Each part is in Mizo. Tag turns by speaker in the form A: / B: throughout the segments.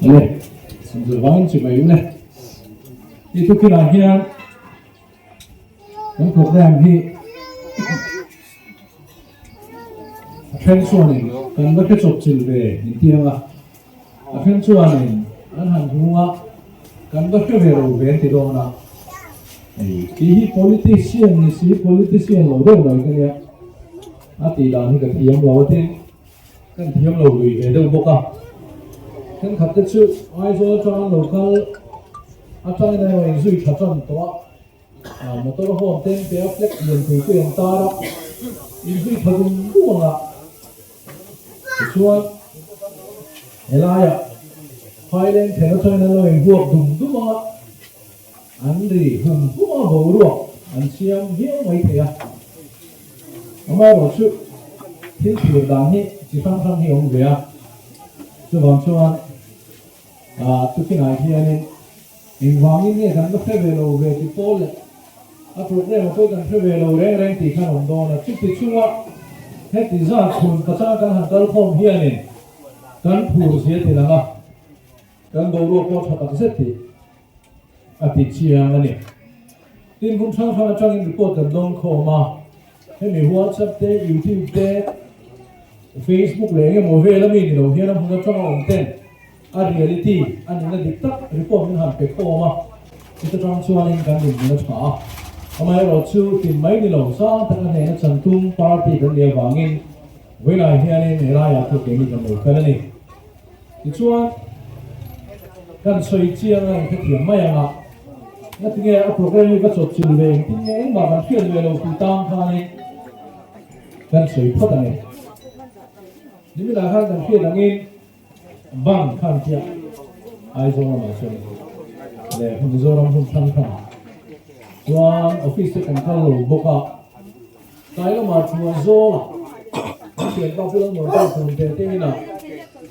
A: Le, zirvangin chibai u le. I tukinah hian kan program hi a then chuanin kan va hre chawp chilh ve min ti ang a, a then chuanin an han hmu a kan va hre ve lo ve an ti dawn a. Hei tih hi politician ni si politician lo deuh mai ka nia, a tih dan hi ka thiam lo a tin. Kan thiam lo lui ve deuh bawk a, thenkhat te chu Aizawl atang an lo kal atangin an rawn inzui tha tan tawh a, motor horn te an pe a, flag lian pui pui an tar a, inzui tha dum dum ang a, tichuan helaiah Phaileng thlen atangin an lo inbuak dum dum ang a, an ri hum hum a boruak an siam viau mai thei a. Amaherawhchu thil thlir dan hi chi hrang hrang hi a awm ve a, chuvang chuan tukinah hianin engvangin nge kan la hre ve lo ve ti pawl leh a programme a pawh kan hre ve lo reng reng tih khan a awm dawn a, chuti chunga heti zat chhun pachang kan han kal khawm hianin kan phur zia ti lang a, kan boruak pawh tha tak zet tih a ti chiang a ni. Tin, hmun hrang hrang atangin report kan dawng khawm a, hemi WhatsApp te, YouTube te, Facebook leh eng emaw vel ami ni lo hian a hmun atanga awm ten a reality a nihna dik tak report min han pe khawm a, chuta tang chuanin kan dinhmun a tha a. Amaherawhchu tin mai ni lo, sang taka hnehna chantum party kan nih avangin vawilah hianin helaiah pawh keini kan lo kal a ni. Tichuan, kan sawi chiang a inhrethiam mai ang a, ngatinge a program hi ka chawp chilh ve engtin nge engmah kan hriat ve lo tih tang khanin kan sawi phawt ang e. Niminah khan kan hriat angin bank khan chiah Aizawl lamah chuan leh Mizoram hmun hrang hrangah chuan office te kan kal lo bawk a. Tlai lamah Thuanzawla an thian pa Pu Lalmuanpa Thawmte te inah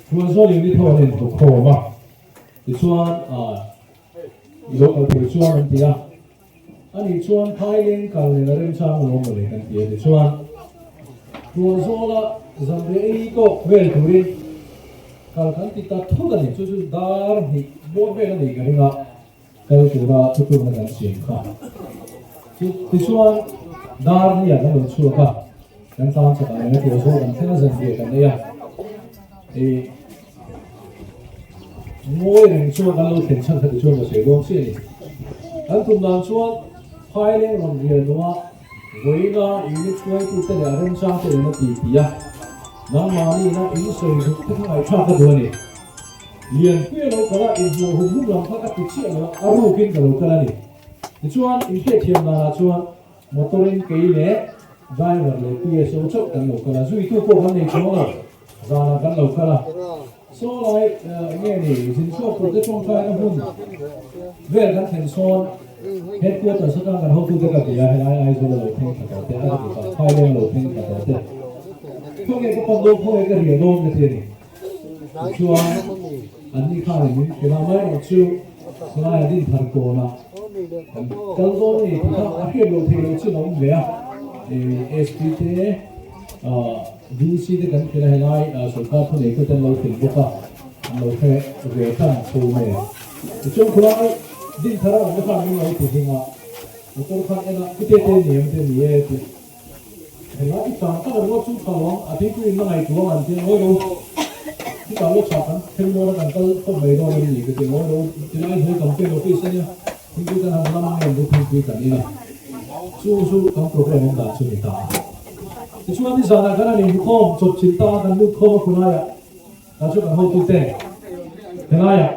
A: Thuanzawl unit ho an inhmu khawm a, tichuan i lo kal thei chuan an ti a, ani chuan Phaileng kal nen a remchang alawm mawle kan ti a, tichuan Thuanzawla zanriah ei tawk vel turin kal kan ti ta thut a ni, chu chu dar hnih bawr vel a nih ka ring a. Kal tura thutlukna kan siam kha. Chu tichuan dar nia kan rawn chhuak a, kan tan chakah eng a tur zawk kan thleng a zan ve kan nei a. I ngawi reng chuan kan lo thlen chhan kha tichuan ka sawi dawn chiah a ni. Kan tum dan chuan Phaileng rawn rial nunga vawiina unit hruaitute leh a remchangte eng a ti ti a, nangmahniina in sawi duh te kha ngaihthlak ka duh a ni. Lianpuia lo kal a, inhmuh hum hum lam kha ka ti chiah lo a, a rukin ka lo kal a ni. Tichuan, inhriatthiam danah chuan motor-in kei leh driver leh PSO chauh kan lo kal a, zuitu pawh kan nei chuang lo, zanah kan lo kal a. Saw lai eng nge ni, zinchhuak turte tawngtaina hun vel kan thlen sawn headquarters atang kan hotute ka bia, helai Aizawl a lo thleng thla tawh te, a ka ti pah, Phaileng a lo thleng thla tawh te. Khawnge ka pan dawn, khawnge ka riah dawn ka ti a ni. Tichuan, anni khanin min hrilh a, amaherawh chu helai a din thar kawnah kan kal dawn a ni tih kha a hriat loh theih loh chin a awm ve a. SP te, DC te kan hrilh a, helai sawrkar thuneitute an lo hrilh bawk a, an lo hre ve tan chho mai. Tichuan, khulai din thar a awmna khan min lo ti ding a, motor khan en a, khute te ni em te ni e tih. Hela i tan tak ringawt chu tha lo ang, a thingpui in la ngaihtuah ang an ti a, ngawi lo chutah lo chhah kan then dawn a kan kal khawp mai dawn a ni ka ti a, ngawi lo tilai hnuai campaign office a nia, thingpui kan han lam ang em chu thingpui kan in a, chu chu kan program awm dan chu ni ta a. Tichuan nizanah kan han inkhawm chawp chilh ta a, kan lut khawm a khulaiah tah chu kan hotute helaiah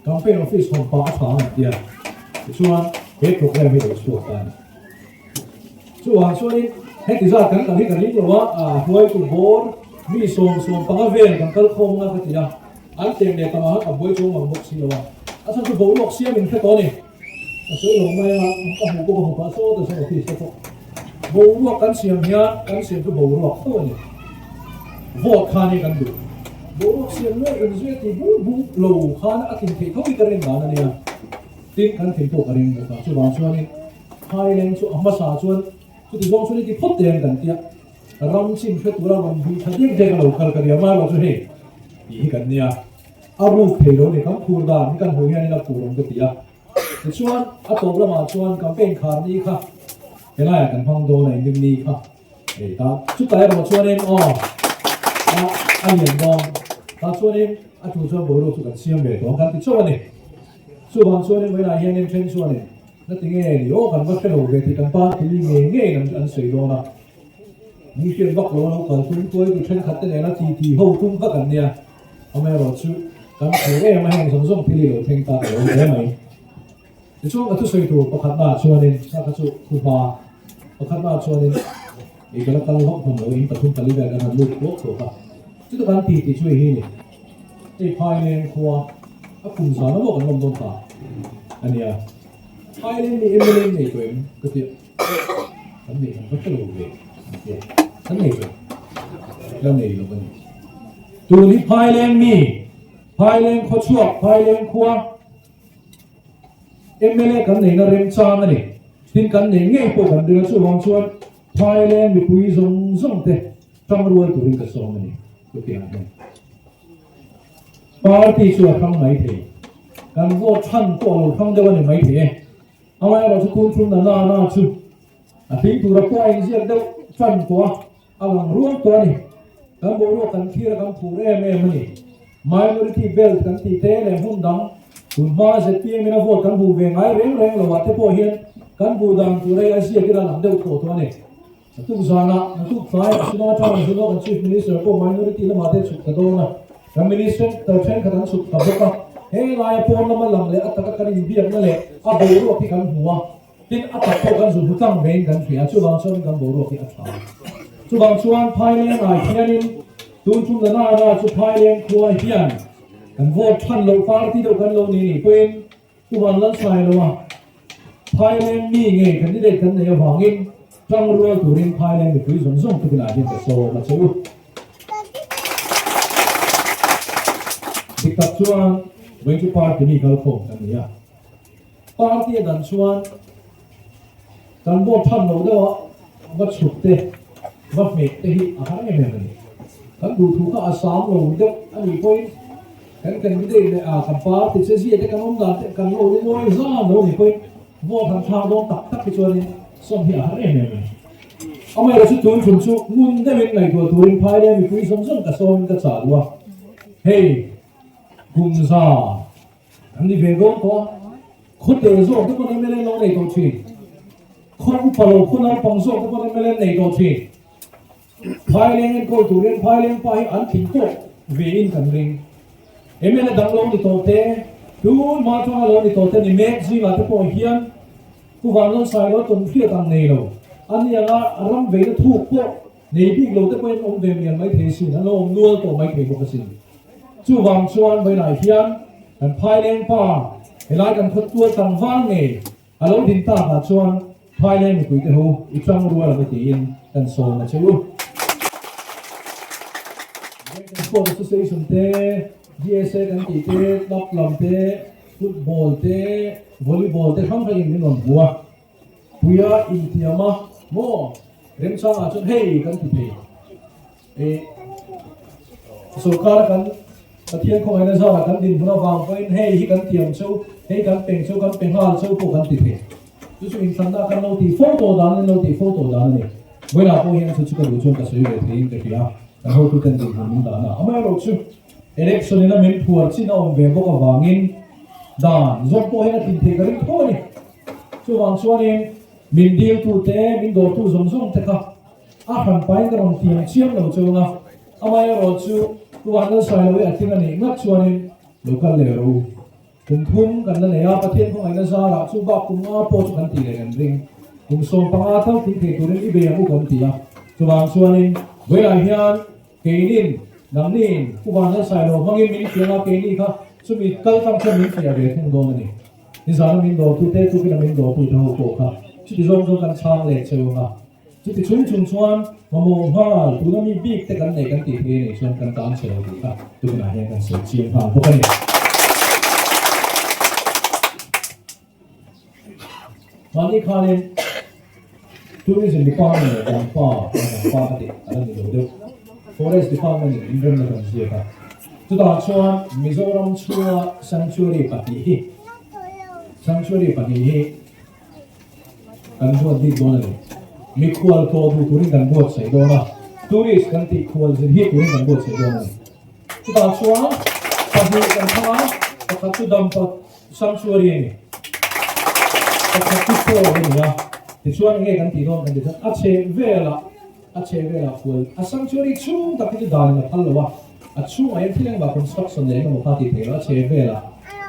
A: Campaign office hawn pah a tha ang tia tichuan he program hi lo chhuak ta a ni. Chuvang chuanin heti zat kan kal hi ka ring lo a, a hruaitu bawr mi 75 vel kan kal khawm anga ka ti a, an teng leh tamah ka buai chuang mang bawk si lo a, a chhan chu boruak siam in hre tawh a ni. Ka sawi lo mai a, ka hmuh pawh ka hmu pah sawt a sawn office te pawh boruak kan siam hian kan siam chu boruak tho a ni. Vote khan hi kan duh. Boruak siam nuai inzui a ti buk buk lo khan a tlin theih tho hi ka rin dan a nia. Tin, kan thil pawh ka ring bawk a, chuvang chuanin Thailand chu a hmasa chuan chuti zawng chuan i ti phawt teh ang kan tia, ram chin hre tura rawn hmuh tha dek dek a lo kal ka nia, amaherawh chu hei tih hi kan nia, a ruk thei lo a ni, kan phur dan hi kan hmuh hianin a phur awm ka ti a. Tichuan a tawp lamah chuan campaign khar ni kha helaiah kan hmang dawn a, inring ni kha. Hei ta chutah erawh chuanin aw a a lian dawn tah chuanin a tul chuan boruak chu kan siam ve tawh ang kan ti chauh a ni. Chuvang chuanin vawiinah hianin then chuanin na ti nge ni aw kan va hre lo ve tih kan party mi ngei ngeiin an an sawi dawn a. Mi hriat vak lo lo kal tum tuai tu thenkhat te nena ti ti ho tum kha kan nia. Amaherawh chu kan phur em a heng zawng zawng thil hi lo thleng ta ka lo hle mai. Tichuan ka thusawi tur pakhatnaah chuanin kha kha chu thu hma pakhatnaah chuanin ei ka la kal vak hman lo in pathum pali vel kan han lut thuak thuak a, chuta kan ti tih chu hei hi a ni, hei Phaileng khua a kum zan a maw kan lawm dawn ta a nia, Phaileng nih MLA nei tawh em ka tia, kan nei kan va hre lo ve an tia, kan nei tawh la nei lo a ni. Tun hi Phaileng mi, Phaileng khawchhuak, Phaileng khua. Mla kan neihna remchang a ni. Tin kan neih ngei pawh kan ring a, chuvang chuan Thailand mipui zawng zawng te tangrual turin ka sawm a ni. Chutiang hian party chu a hrang mai thei, kan vote chhan pawh a lo hrang deuh a ni mai thei e. Amaherawhchu tun thum na na na chu a tling tura pawh a inziak deuh tan tawh a. A lang rual tawh a ni. Kan boruak kan thlir a kan phur em em a ni. Minority belt kan tih te leh hmun dang tun hma zpm in a vote kan hmuh ve ngai reng reng lo ah te pawh hian kan hmuh dan tur ei a ziak in a lang deuh tawh tawh a ni. Naktuk zanah, naktuk tlaiah Shillong atanga an zun kan Chief Minister pawh minority lamah te chhuk ta dawn a. Kan Minister thenkhat an chhuk ta bawk a. He laia pawn lama lang leh a taka kan inbiakna leh a boruak hi kan hmu a. Tin, a tak pawh kan zu hmu tlang vein kan hria, chuvang chuan kan boruak hi a tha. Chuvang chuan Phaileng ah hianin tun tum na nana chu Phaileng khua hian kan vote than loh party deuh kan lo ni nih pawhin Tuvan Lalsai lo a Phaileng mi ngei candidate kan neih avangin tangrual turin Phaileng mipui zawng zawng te bulah hian ka sawm a che u. Dik tak chuan vawiin chu party mi kalkhawm kan ni a. Party a dan chuan kan vote than lo deuh a, va chhuk te, va hmeh te hi a har em em a ni. Kan duhthu kha a sam lo deuh a nih pawhin kan candidate leh a kan party che zia te kan awm dan te kan lo lungawi zan lo a nih pawhin vote han thlak dawn tak tak hi chuanin sawm hi a har em em a ni. Amaherawhchu tun ṭum chu ngun deuhin ngaihtuah turin Phaileng mipui zawng zawng ka sawmin ka chah duh a, hei kum za An ni ve dawn tawh a, khaw tel zawk te pawn mla lo nei tawh thin, khaw upa lo khaw naupang zawk te pawn mla nei tawh thin. Phaileng enkawl turin Phaileng pa hi an tling tawh ve in kan ring. Mla dang lo ni tawh te, tun hma atanga lo ni tawh te ni mek zingah te pawh hian Pu Vanlalsailo tawn hriat ang nei lo. A ni anga ram veina thuk pawh Nei bik lo te pawhin awm ve mial mai thei sin, an lo awm nual tawh mai thei bawk asin. Chuvang chuan vawiinah hian kan Phaileng pa helai kan khawt tual tlangval ngei a lo din takah chuan Phaileng mipuite ho i tang rual ang i tiin kan sawm a che u. American Sport Association te, GSA kan tih te, club lam te, football te, volleyball te hrang hrangin min rawn hmu a. Puia intiam a maw? Remchangah chuan hei kan ti thei e, sorkara kan Pathian khawngaihna zarah kan dinhmun avang pawhin hei hi kan tiam cheu, hei kan peng cheu, kan pe nghal cheu pawh kan ti thei. Chu chu inthlanna kan lo tih fo tawh dan in lo tih fo tawh dan a ni. Vawiinah pawh hian chu chu ka duh chuan ka sawi ve theiin ka hria, kan hotuten dinhmun min dan a. Amaherawhchu election in a min phuar chin a awm ve bawk avangin dan zawng pawh hian a tlin theih ka ring tho a ni. Chuvang chuanin min diltute, min dawrtu zawng zawng te kha a hran pain ka rawn tiang chiam lo chuang a, amaherawh chu Tuan Lalsailo hi a tling a nih ngat chuanin lo kal leh rawh u. Kum thum kan la nei a, Pathian khawngaihna zarah chu bak kum nga pawh chu kan tih leh kan ring. Kum 15 tal tih thei turin i bei ang u kan ti a, chuvang chuanin vawilah hian keinin nangniin Tuan Lalsailo hmangin min fiah a, keini kha chumi kal tlang chuan min fiah ve thung dawn a ni. Nizana min dawrtu te tukina min dawrtu te ho pawh kha chuti zawng zawng kan chhang leh cheu ang a, chuti chung chung chuan mamawh nghal tuna mi bik te kan nei kan tih thei a nih chuan kan tan chhe lo tih kha tukinah hian kan sawi chiang nghal bawk a ni. Mahni khanin Tourism Department leh Dampa, Dampa ka tih a la ni lo deuh, Forest Department in inremna kan ziak a. Chutah chuan Mizoram chhunga Sanctuary pahnih hi Sanctuary pahnih hi kan buat bik dawn a ni. Mikhual tawh duh turin kan buatsaih dawn a, tourist kan tih khual zin hi turin kan buatsaih dawn a ni. Chutah chuan pahnih kan thlang a, pakhat chu Dampa Sanctuary a ni, pakhat chu Pawl a ni a, tichuan enge kan tih dawn kan tih chuan a chheh velah a chheh velah khual a sanctuary chhung tak hi chu danin a phal lo a, a chhungah hian thil engmah construction leh engemaw kha tih theih loh a chheh velah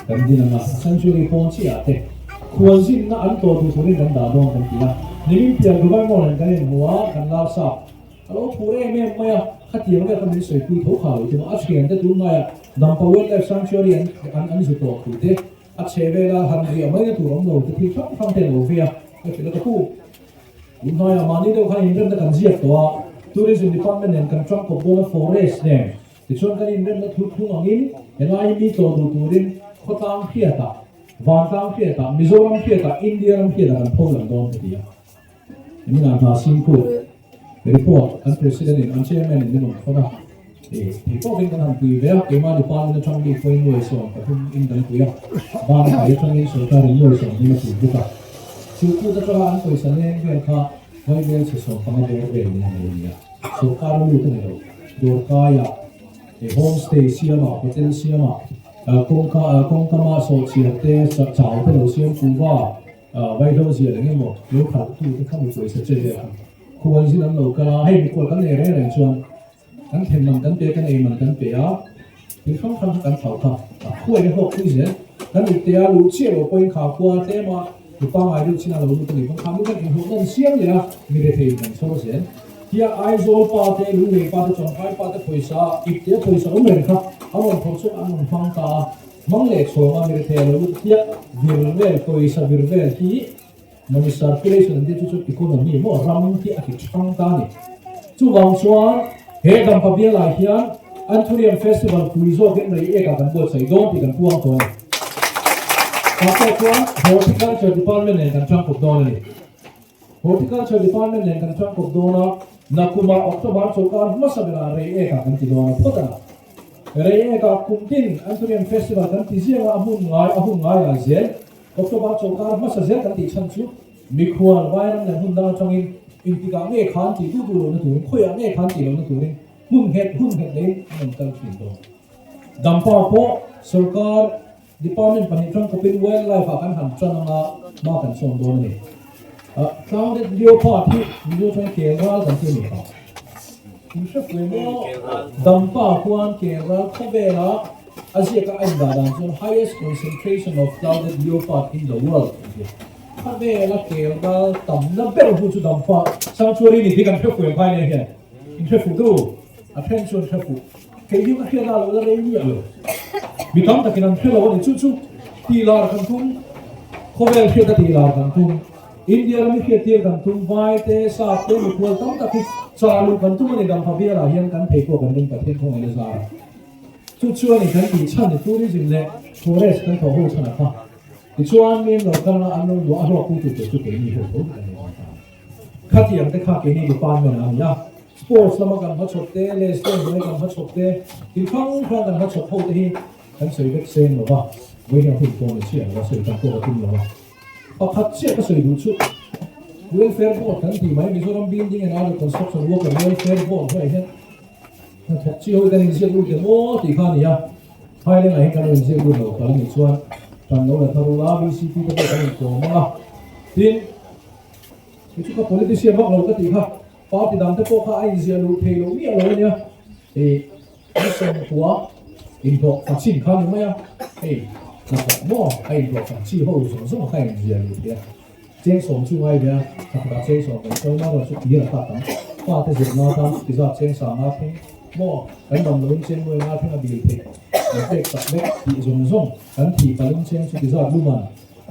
A: kan din ang a, a sanctuary pawn chiah ah te khual zinna an tawh duh turin kan dah dawn kan ti a, nimin pian Dubai Mall in kan inhmu a, kan lar sap. A lo phur em em mai a, khatiang vel kha min sawipui tho kha lo tum a, a thiante tun hnaia Dampa Wildlife Sanctuary an an an zu tawh thu te, a chhe vela han riah mai na tur awm lo te thil hrang hrang te an lo vei a, ka hrilh a ka pu. Tun hnaia mahni deuh khan inremna kan ziak tawh a, Tourism Department nen kan tangkawp dawn a Forest nen, tichuan kan inremna thu thung angin helai hi mi tlawh duh turin khawtlang hriatah, vantlang hriatah, Mizoram hriatah, India ram hriatah kan pho lang dawn ka ti a. Niminah hna Singpur report an President in an Chairman in min rawn thawn a, thei tawkin kan han pui ve a, keimah department atang bik pawhin nuai 13 in kan pui a, ban kai atangin sorkarin nuai 20 a pui bawk a, chu kut atanga an pawisa leng vel kha Vaibel chhe 15 bawr vel nen a lo ni a, sorkar a lut a ni lo, dawrkaiah homestay siamah hotel siamah kawngka kawngkama sawhchiar te chau te lo siam kuhva Vaihlo zial eng emaw lo khalh tu te kha mi pawisa che vel ang. Khual zin an lo kal a, hei mikhual kan nei reng reng chuan kan thlen man kan pe, kan ei man kan pe a, thil hrang hrang kha kan thlauh kha a khuai a hlawk pui zel. Kan ipte a luh chiah loh pawhin kha khua tlem a, mi pangngai deuh chin a lo lut a nih pawn kha mi kan inhlawh nawn siam leh a, mi rethei in kan chhawr zel. Tia Aizawl pa te, Lunglei pa te, Champhai pa te pawisa, ipte a pawisa awm reng kha a rawn phawrh chhuak an rawn hmang ta a. Hmang leh chhawnga mirethei a lo lut chiah vir vel, pawisa vir vel hi money circulation an tih chu chu economy maw ram hi a ti thang ta a ni. Chuvang chuan he Dampa bialai hian Anthurium Festival pui zawkin rei ekah kan buatsaih dawn tih kan puang tawh a ni. Tah pawh chuan Horticulture Department nen kan tangkawp dawn a ni. Horticulture Department nen kan tangkawp dawn a, nakumah October chawlhkar hmasa berah rei ekah kan ti dawn a phawt a. Rei ekah kum tin Anthurium Festival kan ti ziang a, a hmun ngai a hun ngai ah zel October chawlhkar hmasa zel kan tih chhan chu mikhual vairam leh hmun dang atangin engtikah nge khan tih duh duh lohna turin khawiah nge khan tih lohna turin hmun nghet hun nghet leiin an rawn kal thin dawn. Dampa pawh sorkar Department pahnih tangkawpin wildlife ah kan han tan anga hma kan sawn dawn a ni. Clouded leopard hi Mizo chuan kel ral kan ti a ni kha. In hre pui maw? Dampa khuan kel ral khawvela a ziaka a indah dan chuan highest concentration of clouded leopard in the world an ti. Khawvela kel ral tamna ber hu chu Dampa sanctuary ni tih kan hre pui ang phai nen hian. In hre fuh duh? A then chuan hre fuh. Kei hi ka hriat a lo la rei miah lo. Mi tam takin an hre lo a ni. Chu chu tih lar kan tum, khawvel hriat a tih lar kan tum, India ram hi hriat tir kan tum, vai te, sap te, mikhual tam tak hi chah luh kan tum a ni. Dampa bialah hian kan thei pawh kan ring Pathian khawngaih na zar a. Chu chu a ni kan tih chhan ni tourism leh forest kan thawh ho chhan a kha. Tichuan mi an lo kal a, an lo luah a hlawk pui tur tur chu keini ho tho kan ni dawn ta. Khatiang te kha keini department a ni a. Sports lama kan hmachhawp te leh stone hnuai kan hmachhawp te, thil hrang hrang kan hmachhawp ho te hi kan sawi vek seng lo va, vawi hian hun pawh ni chiah lo va, sawi tam pawh ka tum lo va. Pakhat chiah ka sawi duh chu Welfare Board kan tih mai, Mizoram Building and Other Construction Worker Welfare Board hnuaiah hian hnathawk chi ho hi kan inziak lut em aw tih kha a ni a. Thailand ah hian kan lo inziak lut lo palh a nih chuan tan lo la thar ula, VCP te pawh kan inkawm ang a. Tin, kei chu ka politician vak lo ka tih kha. Party dang te pawh kha a inziah luh thei loh miah lo a nia. Hei ni sawmkua inhlawh fa chin kha a ni mai a, hei hnathawk maw a inhlawh fa chi ho zawng zawng kha a inziah luh thei a. Cheng sawm chu ngai ve a, hnathawkah cheng sawm kan sawi mai erawh chu tir a tak ang. Fate zirna atan chuti zat cheng sang a thleng maw kan dam loin cheng nuai nga thleng a bil theih kan pek tak vek tih zawng zawng kan thih palin cheng chuti zat luman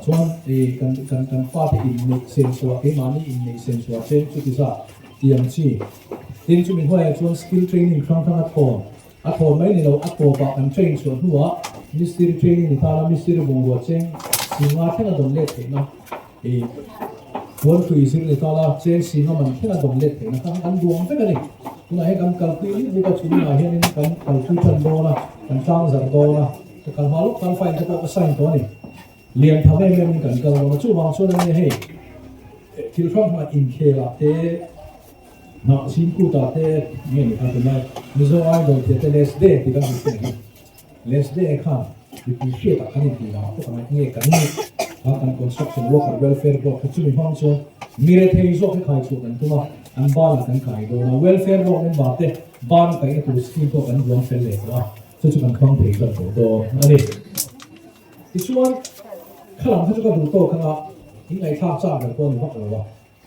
A: Chuan i kan kan kan fate inneih sensuah keimahni inneih sensuah che chuti zat tih ang chi. Tin chumi hnuaiah chuan skill training hrang hrang a thawn a thawn mai ni lo a tawpah kan train chhuah hnuah mistiri training ni tana mistiri bungrua cheng singa thleng a dawn let theihna. I puanpui zir ni ta la, cheng singa man thlenga dawm let theihna kha kan duang vek a ni. Tunah hian kan kalpui lut bawk a, chhunah hianin kan kalpui tan dawn a, kan tlang zarh dawn a, ka kal hma lawk khan file te pawh ka sign tawh a ni. Lian tham em em in kan kal dawn a, chuvang chuan ania hei thil hrang hrang inkhelah te, hnah zingkutah te nge ni kha tunlai Mizo Idol tih te Les Day tih kan hmu thin ang hi. Leslie khan mipui hriatah kan intih lam pawh angai nge kan nih kha kan Construction Worker Welfare Board kha chumi hmang chuan mi rethei zawk hi khai chhuah kan tum a, an banah kan kai dawn a, Welfare Board member te ban kaihna tur scheme pawh kan buang fel leh tawh a, chu chu kan hmang thei zawk tawh dawn a ni. Tichuan, khalam kha chu ka duh tawk anga inngaihthlak chak ber pawh a ni vak lo a.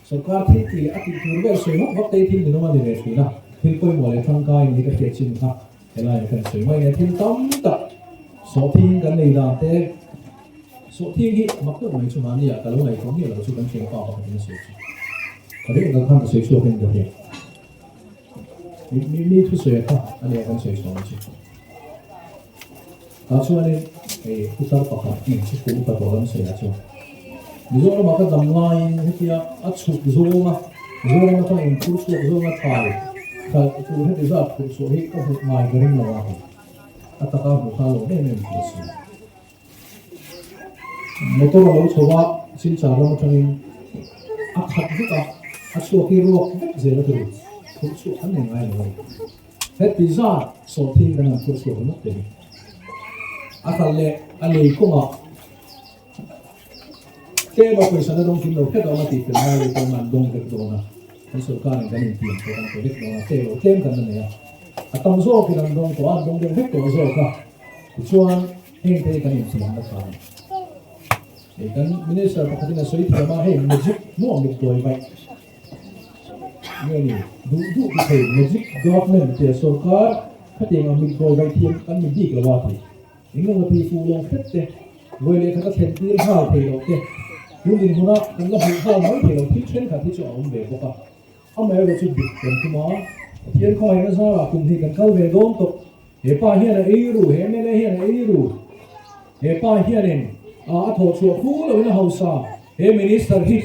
A: Sorkar thil tih leh a tih tur vel sawi vak vak te hi thil ninawm a ni ve thin a, thil pawimawh leh tangkai ni ka hriat chin kha helaiah kan sawi mai nia, thil tam tak sawhthing kan nei dan te, sawhthing hi mak deuh mai chu mahni ah ka lo ngaihtuah miah lo chu kan thianpa pakhatin a sawi chu ka ring ang khan ka sawi chhuak in ka hria, mi mi thusawi a kha a nia kan sawi chhuah ang chu. Tah chuanin hei putar pakhat hming chu kum upa tawh lam sawiah chuan Mizoramah ka dam laiin hetia a chhuk zawnga Mizoram atanga inphur chhuak zawnga thlai hralh tur heti zat phurh chhuah hi ka hmuh ngai ka ring lo a hei a taka hmuh kha lo em em tur a si. Motor a lo chho a, Silchar lam atangin a khat vek a, a chhuak hi ruak vek zel a turu phurh chhuah an nei ngai lo a ni. Heti zat sawhthing kan han phurh chhuak ringawt te hi a kal leh a lei kawngah tlem a pawisa na dawng kim lo hret a awm a tih fel ngai leh pawh an dawng vek dawn a, kan sorkarin kan intiam pawh kan pe vek dawn a, tlem lo tlem kan la nei a, a tam zawkin an dawng tawh a, an dawng deuh vek tawh zawk a, tichuan heng te hi kan intiam nasa a ni. Hei kan minister pakhatin a sawi thiam a, hei magic maw mitdawi vaih. Nge ni, duh duh ti thei magic government tia sorkar khatiang ang mitdawi vaih thiam kan ni bik lo a ti. Eng emaw ti fuh lo hret te, vawi leh khat a thlen tir nghal thei loh te, tun dinhmuna kan la hmuh nghal mai thei lo thil thenkhat hi chu a awm ve bawk a. Amaherawh chu dik kan tum a, Pathian khawngaihna zarah kum hnih kan kal ve dawn tawh. He pa hian a ei ru, he mla hian a ei ru, he pa hianin a thawh chhuah fu loin a hausa, he minister hi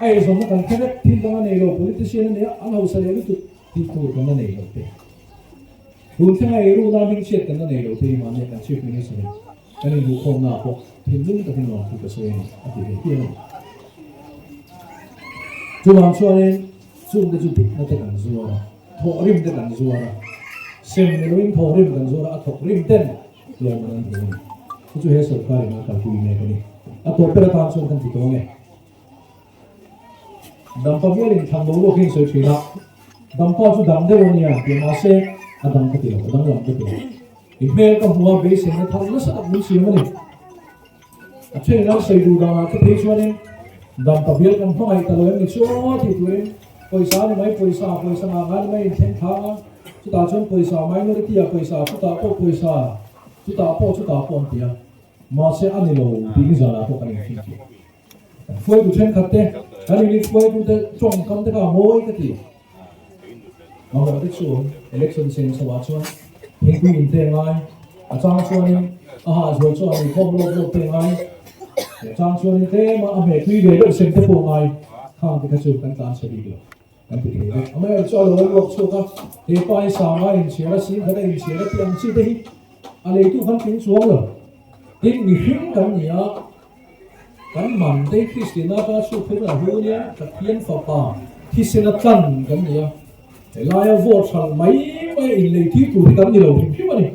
A: a eizawnna kan hre vek, thil dang a nei lo, politician a nia, an hausa leh lutuk tih tur kan la nei lo te. Tun thlenga ei ru nan hmingchhiat kan la nei lo te hi mahnia kan chief minister in kan inhmuhkhawmna ah pawh thinlung takin nuam thu ka sawi a ni a ti ve hial a ni. Chuvang chuanin chungte chu dikna te kan zuar a. Thawhrim te kan zuar a, sem ni loin thawhrim kan zuar a, a thawkrim ten lawm an hmu a ni. Chu chu he sorkar in a kalpui mek a ni. A tawp ber atan chuan kan ti tawng e. Dampa bialin thlan boruak hi in sawi thin a, Dampa chu dang deuh a nia tih mahse a dang ka ti lo, a danglam ka ti lo. I hmel ka hmu a, beiseina thar nasa tak min siam a ni. A thenin an sawi duh danah te phei chuanin Dampa bial kan hmangaih ta lo em ni chu aw tih turin pawisa a ni mai, pawisa, pawisa ngah ngah a ni mai inthleng thlang a, chutah chuan pawisa minority ah pawisa, chutah pawh pawisa, chutah pawh chutah pawh an ti a, mahse a ni lo tih ni zanah pawh kan inthing tih. Kan hruaitu thenkhat te, kan unit hruaitu te tawngkam te kha a mawi ka ti. Mamawh te chu election sem chho ah chuan thingpui in te ngai, a chang chuanin a hahzual chuan inkhawm lawk lawk te ngai, a chang chuanin tlema a hmeh tui ve deuh sem te pawh ngai, khang te kha chu kan tlan chhe bik lo kan ti thei vek. Amaherawhchu chu a lo ruak chhuak a, he pa hi sanga inchhiar a, sing khat a inchhiar a tih ang chi te hi a leitu khan tling chuang lo. Tin, mihring kan ni a. Kan man te Kristiana atanga chhuk phei chuan a hlu nia, Pathian fapa thisena tlan kan ni a, helaia vote hralh mai mai a inlei tir tur hi kan ni lo hrim hrim a ni.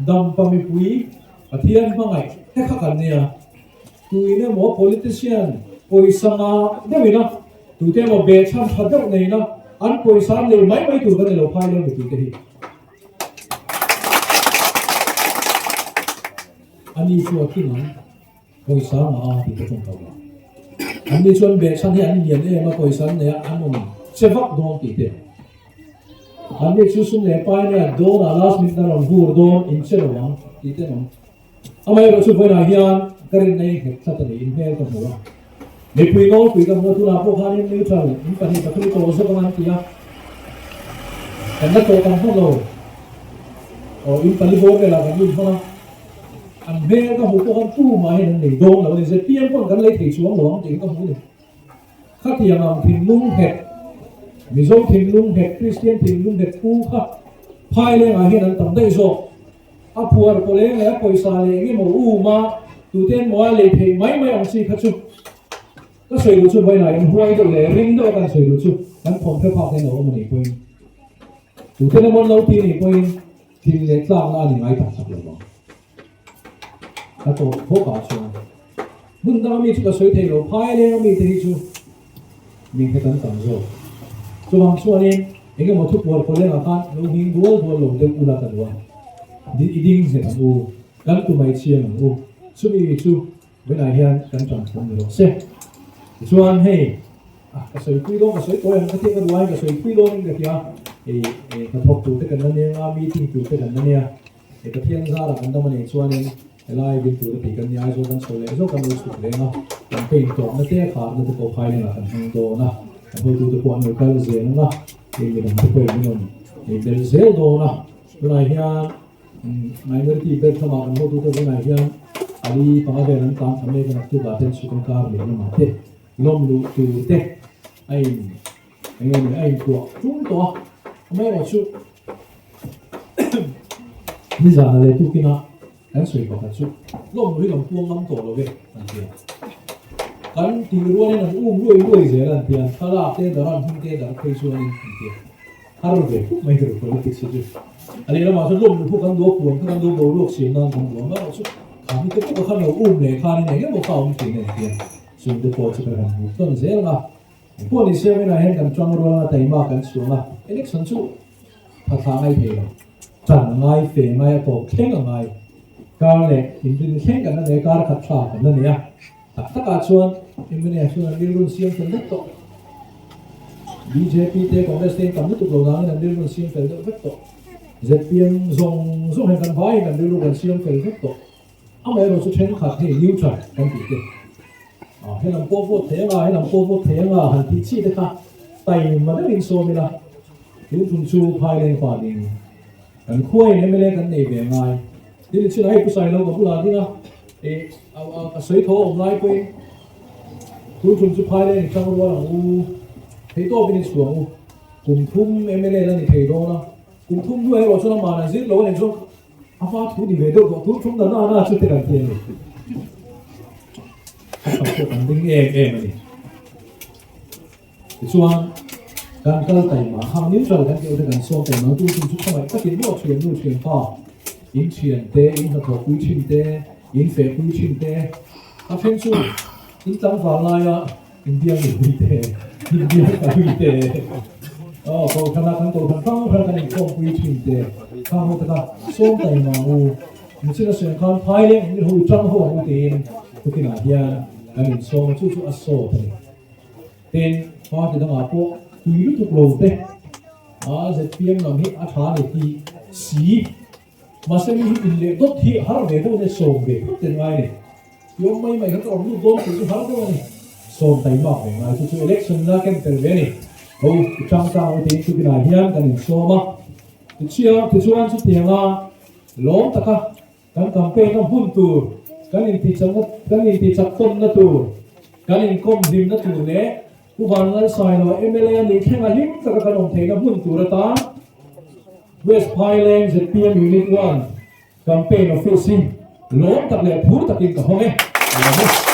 A: Dampa mipui Pathian hmangaih te kha kan nia, tuin emaw politician pawisa ngah deuhin a, tute emaw behchhan tha deuh neina an pawisa an lei mai mai tur kan ni lo phai lo mipui te hi. Ani chu a tling ang. Pawisa ngah a tih ka tum tawh lo. Anni chuan behchhan hi an lian em a, pawisa an nei a, an awm che vak dawn tih te. Anni chu sum leh pai nia dawnah last minute a rawn vur dawn in che lo ang tih te an awm. Amaherawh chu vawiinah hian ka rinna hi nghet tlat a ni, in hmel ka hmu a. Mipui nawlpui ka hmu a, tunah pawh khanin neutral in pahnih pathum i tawh zawk ang an ti a, kan la tawh tam hman lo. Aw in pali bawr velah kan lut hman a. An hmel ka hmuh pawh khan tumah hian an nei dawn lo a ni. ZPM pawn kan lei thei chuang lo ang tiin ka hmu a ni. Khatiang ang thinlung nghet, Mizo thinlung nghet, Kristian thinlung nghet pu kha Phailengah hian an tam daih zawk. A phuar pawleng leh a pawisa leh eng emaw um a, tute an maw a lei theih mai mai ang chi kha chu ka sawi duh chu vawiinah inhuai deuh leh ring deuh a kan sawi duh chu kan thawmhnaw phak hian a awm a nih pawhin tute emaw an lo ti a nih pawhin thin leh tlakna a ni ngai tak tak lo vang. A tawp bawk ah chuan hmun danga mi chu ka sawi thei lo, phai leng ami te hi chu min hre tam tam zawk. Chuvang chuanin eng emaw thupuar pawlengah khan lo nghing dual dual lo deuh ula ka duh a, i ding nghet ang u, kan tu mai chiang ang u, chumi chu vawiinah hian kan tan thawm ni rawh se. Tichuan hei ka sawi pui dawn ka sawi tawi ang ka tia ka duh aiin ka sawi pui dawn in ka tia, hnathawk tur te kan la nia nga, meeting tur te kan la nia. He Pathian zarah kan dam a nih chuanin helai vil tura tih kan ni Aizawl kan chho leh zawk kan lo chhuk reng a, kan paint tawpna te kharna te pawh phailengah kan hmang dawn a, kan hotute pawh an lo kal zel ang a, hei midang te pawhin min rawn ei bel zel dawn a, tunah hian minority belt lamah kan hotute tunah hian pali panga vel an tlan thla mek a, naktukah te an chhuk ang kar leh lamah te lawm luh tur te a in eng nge ni a inkuah tum tawh a, amaherawhchu Nizana leh tukina kan sawi pakhat chu lawm hi kan puang ngam tawh lo ve an ti a. Kan tih rualin an um luai luai zel an ti a, thlalak te dar an hming te dar phei chuanin an ti a. Har ve khawp mai tur politics hi chu. A lehlamah chuan lawm luh kan duh a, puan kha kan duh boruak siam nan kan duh a, amaherawhchu kha mi te pawh khan lo um leh khanin eng emaw kha a awm thin a an ti a. Chungte pawh chu kan han hmuh tawn zel ang a. Engpawh ni se vinah hian kan tang rual anga taima kan chhuang a, election chu thathla ngai thei lo, tan ngai, fe ngai, a tawp thleng a ngai. Kar leh inrin thleng kan la nei a, kar khat tha kan la nei a, tak takah chuan mnf chuan an rilrun siam fel vek tawh. Bjp te Congress te in tam lutuk lo dangin an rilrun siam fel deuh vek tawh. Zpm zawng zawng hian kan vaiin an rilru kan siam fel vek tawh. Amaherawh chu thenkhat hei neutral kan tih te, helam pawh vote thei anga, helam pawh vote thei anga han tih chi te kha taima deuhin sawm ila, tun tum chu Phaileng pa ding kan khuain mla kan nei ve ngai. Tin chin hei Pu Sailo ka bulah ding a, ka sawi tho a awm lai pawhin tun tum chu Phaileng i tang rual ang u, theitawpin i chhuang u, kum thum mla la ni thei dawn a, kum thum hnuah erawh chuan amah an zir lo a nih chuan A hma thu ni ve deuh tawh tur thum na na na chu te kan ti a ni. A tha pawh kan ring em em a ni. Tichuan kan kal taima hang neutral kan tih te kan sawm taima tu thum chu khawngaih takin maw thian nu thian pa in thian te in hnathawh pui thin te in feh pui thin te a then chu in tlangval laia India mipui te, India mipui te, aw Kohhrana kan Kohhran hrang hrang kan inkhawmpui thin te, khang ho taka sawm ta in ang u, Michina suan khan phai leh in ho tang ho ang u tiin tukinah hian kan insawm a, chu chu a sawt a ni. Tin, party dangah pawh tui lutuk lo te, a zpm lam hi a tha a ni tih si, mahse mi hi in leh dawt hi har ve deuh a nia, sawm ve phawt ten ngai a ni. I awm mai mai kha ka rawn lut dawn tih chu har deuh a ni. Sawm taimak ve ngai chu chu election na ken tel ve a ni. Ho i tang tang u tiin tukinah hian kan insawm a. Tichhia tichuan chutianga lawm taka kan campaign na hmun tur, kan intihchakna kan intihchaktawnna tur, kan inkawm hlimna tur leh Pu Vanlalsailo mla a nih thlenga hlim taka kan awm theihna hmun tur atan West Phaileng zpm Unit One Campaign Office hi lawm tak leh phur takin ka hawng e. A lawm e.